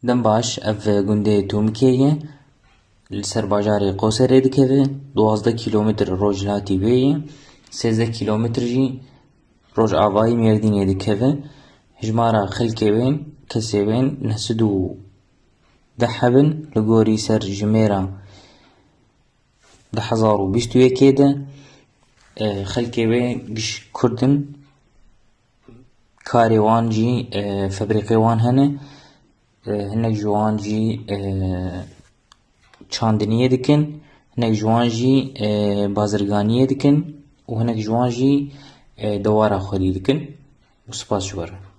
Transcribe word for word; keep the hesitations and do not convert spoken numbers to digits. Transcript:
Dembaş, ev gundê Tûmikê ye. Li ser bajarê Qoserê dikeve, duwazdeh kîlometr rojhilatî wê ye, sêzdeh kîlometr jî rojavayî Mêrdînê dikeve. Hijmara xelkê wên, kesê wên neh sed û deh hebin, li gorî ser jimêra du hezar û bîst û yekê de, e, xelkê wê giş Kurd in, karê wan jî, e, febrîqê wan hene, e, hinek ji wan jî, e, çandiniyê dikin, hinek ji wan jî, e, bazirganiyê dikin û hinek ji wan jî, e, dewara xwedî dikin û spas ji we re.